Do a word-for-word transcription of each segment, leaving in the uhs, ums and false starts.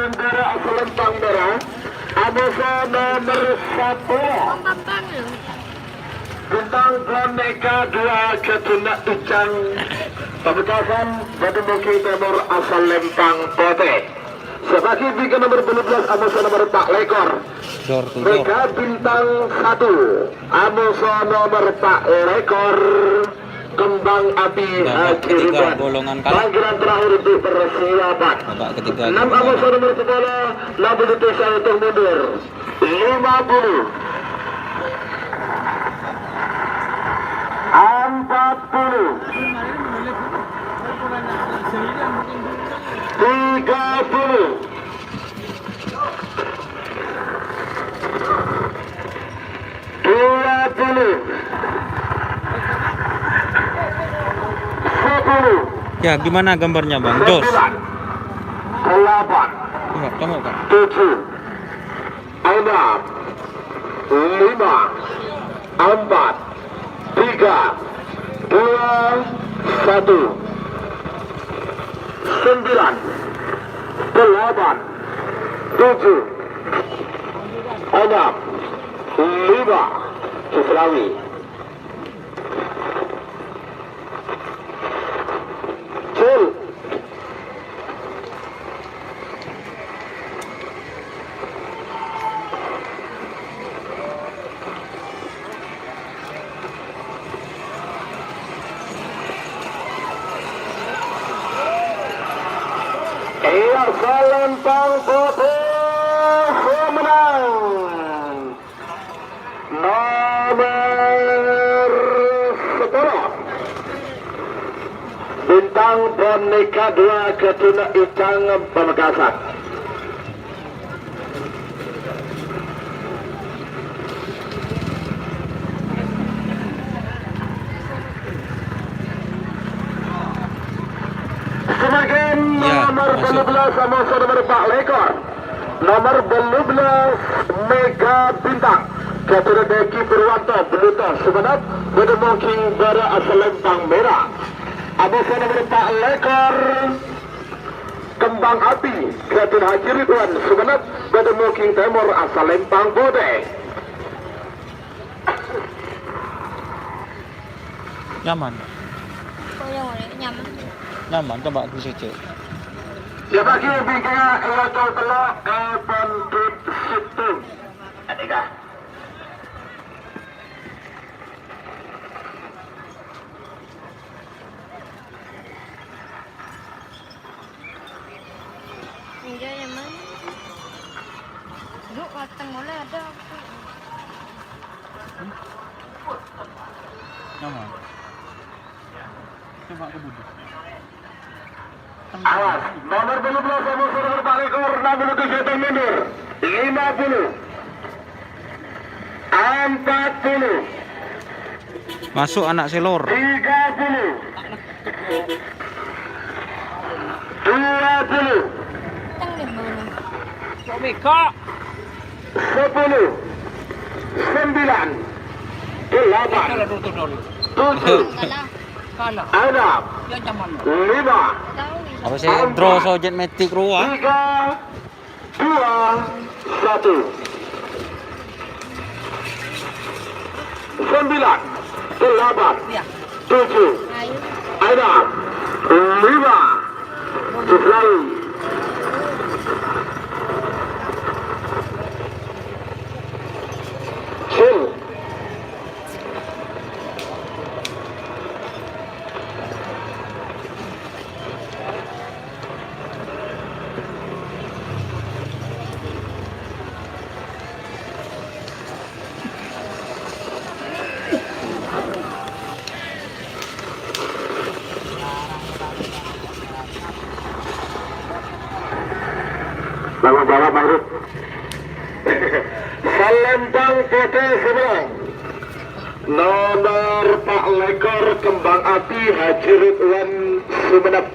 Bendera Selempang Merah, amoso nomer sapolo. Bintang Boneka dua Kajuna Icang, Pamekasan, Badung Bukit Timur, asal Lempang Putih. Sabagi bingka nomer dua belas, amoso nomer empat lekor. Door to door. Mega Bintang satu, amoso nomer empat lekor. Kembang Api Babak Haji ketiga, Ridwan. Golongan kalah. Panggilan terakhir dipersilakan. Babak ketiga, enam golongan amoso kalah. Nomor sepuluh, namun itu saya hitung mundur. Lima puluh. Empat puluh. Tiga puluh. Dua puluh. Sepuluh. Ya, gimana gambarnya, Bang? Jos. Sembilan. Delapan. Enggak, kamu, Kak. Tujuh. Enam. Lima. Empat. Tiga. Dua. Satu. Sembilan. Delapan. Tujuh. Enam. Lima. Selawi. Cul. Iya, Selempang Putih, pemenang. Nomor sepuluh. Bintang Boneka dua Kajuna Icang Pamekasan. Semakin ya, nomor masuk. Dua belas sama nomor empat lekor. Nomor dua belas, Mega Bintang. Gatot Deki Purwanto, Bluto, Sumenep, Bada Mungking Bara Selempang Merah. Amoso nomor empat lekor, Kembang Api, Gatot Haji Ridwan, Sumenep, Bada Mungking Timur, Selempang Putih. Nyaman. Kok yang mana? Nyaman. Nyaman, coba di sini. Ya, bagi bingkanya, ya, coba lah, eh, Bandit Situ. Adika. Iya, ya, Mang. Yuk, mateng mulai ada. Nyaman. Coba ke budi. Awas, nomor dua belas sama nomor empat lekor, enam puluh tujuh dan mundur. Lima puluh. Empat puluh. Masuk anak selor. Tiga puluh. Dua puluh. Kok mega? Sepuluh. Sembilan. Delapan. Kalah dulu, dulu. Tujuh. Kalah. Kalah. Enam. Ya, zaman. Lima. Apa sih? Empat. Draw so jet metik ruwah. Tiga. Dua, satu. Sembilan, delapan, tujuh, enam, lima. Selesai. Sil. Tanggung jawab, Ma'ruf. Selempang Putih sebelah. Nomor empat lekor, Kembang Api, Haji Ridwan, Sumenep.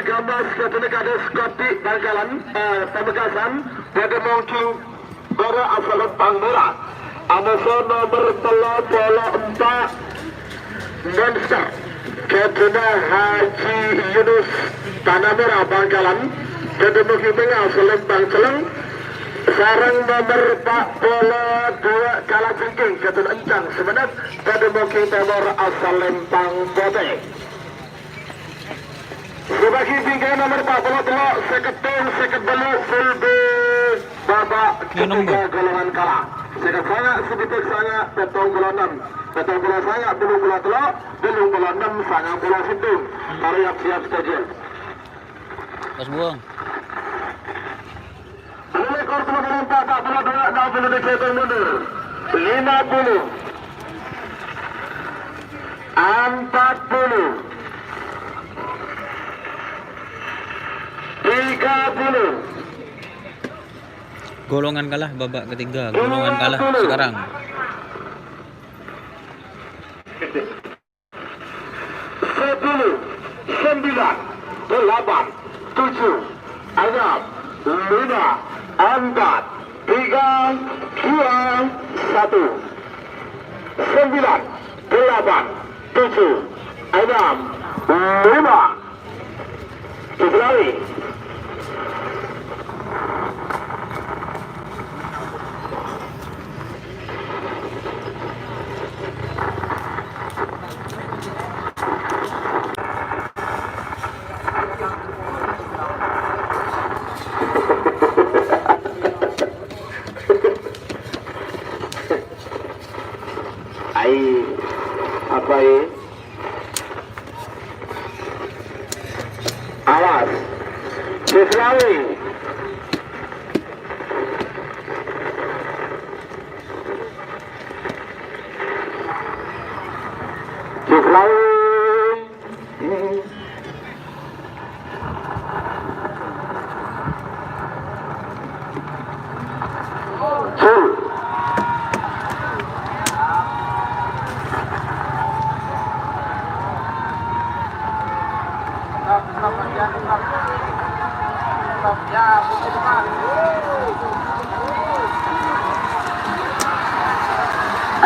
Gambas, Kadis Kopi Bangkalan, eh, Pamekasan, bâdâ mongking bârâ' asal lempang mèra. Anassa nomer tello polo empa', Monster, Kadina Haji Yunus, Tanah Merah Bangkalan, bâdâ mongking tengnga asal lempang celleng, sareng nomer empa' polo dua Kalajengking, Kadina Encang Sumenep, bâdâ mongking tèmor asal lempang potè. Sè bâgi bingkèng nomer empa' polo tello', sèket tello', sèket tello', full B, bâbâk ketiga golongan kala. Sèket sanga', sè bâdâ sanga', pèttong polo ennem, pèttong polo sanga', tello polo tello', tello polo ennem, sanga polo sèttong. Mari siap-siap stajil. Pas buang. Lima puluh empat, empat puluh dua, enam puluh dihitung mundur. Lima puluh. Empat puluh. Tiga puluh. Golongan kalah babak ketiga, golongan kalah sekarang. Sepuluh, sembilan, delapan, tujuh, enam, lima, empat, tiga, dua, satu. Sembilan, delapan, tujuh, enam, lima. Kiflawi. Ai, apa, eh? Awas. Kiflawi. Kiflawi. Sul.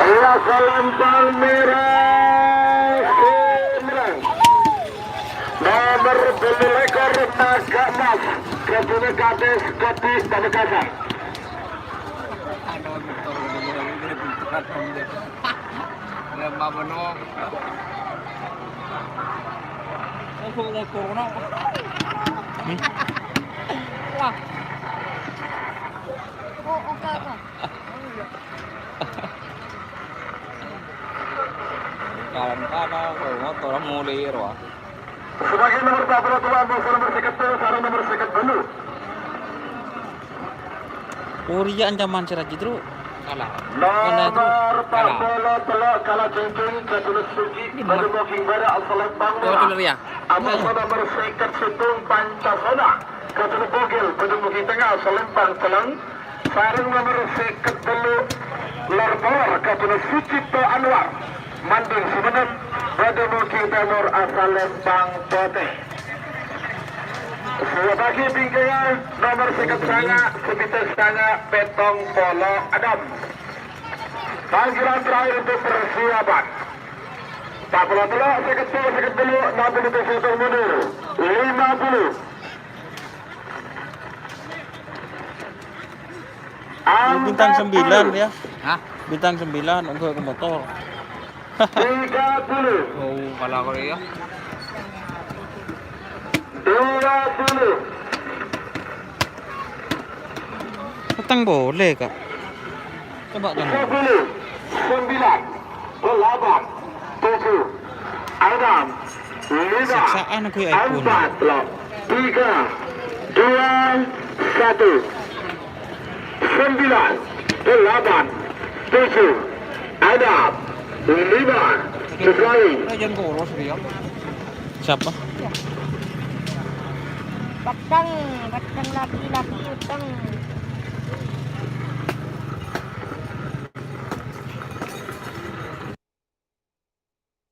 Iya, salempang mèra, Simrang. Nomer tello lèkor, Naga Emas, Kadina Kadis Kopi Pamekasan. Hmm? Wah. Oh, oke, oke. Kalèn kana, motor mulè rowa. Sebagai nomor empat puluh dua, nomor sèket tello, sareng nomor sèket tello. Oh, rèya ancaman sè rajit, Tru. Kalah. Kalah, Tru. Nomor empat puluh tello, Kalajengking, Kadulus Sugi, Badu Moking Bara, Asalem Bang Merah. Betul, ya. Amoso nomor sèket sèttong, Pancasona, Kadulus Bogel, Badu Moking Tengah, Asalem Bang Celeng. Sareng nomer sèket tello, Lor Polor, Kadulus Sucipto Anwar, Mandeng Sumenep, Badu Moking Tèmor, Asalem Bang Potè. Sè bâgi bingkèngnga nomer sèket sanga', sè bidhâk sanga', pèttong polo ennem. Panggilan terakhir untuk persiapan. Empat puluh tello, sèket tello, sèket tello, enam puluh dihitung mundur. Lima puluh. Bintang sembilan, ya. Hah? Bintang sembilan, enggak ke motor. Tiga puluh. Oh, kalah kali ya. Dua puluh. Petang boleh, Kak. Coba, Kak. Sepuluh, sembilan, delapan, tujuh, enam, lima, empat, tiga, dua, satu. Sembilan, delapan, tujuh, enam, lima, sesuai. Siapa? Petang, petang laki-laki petang.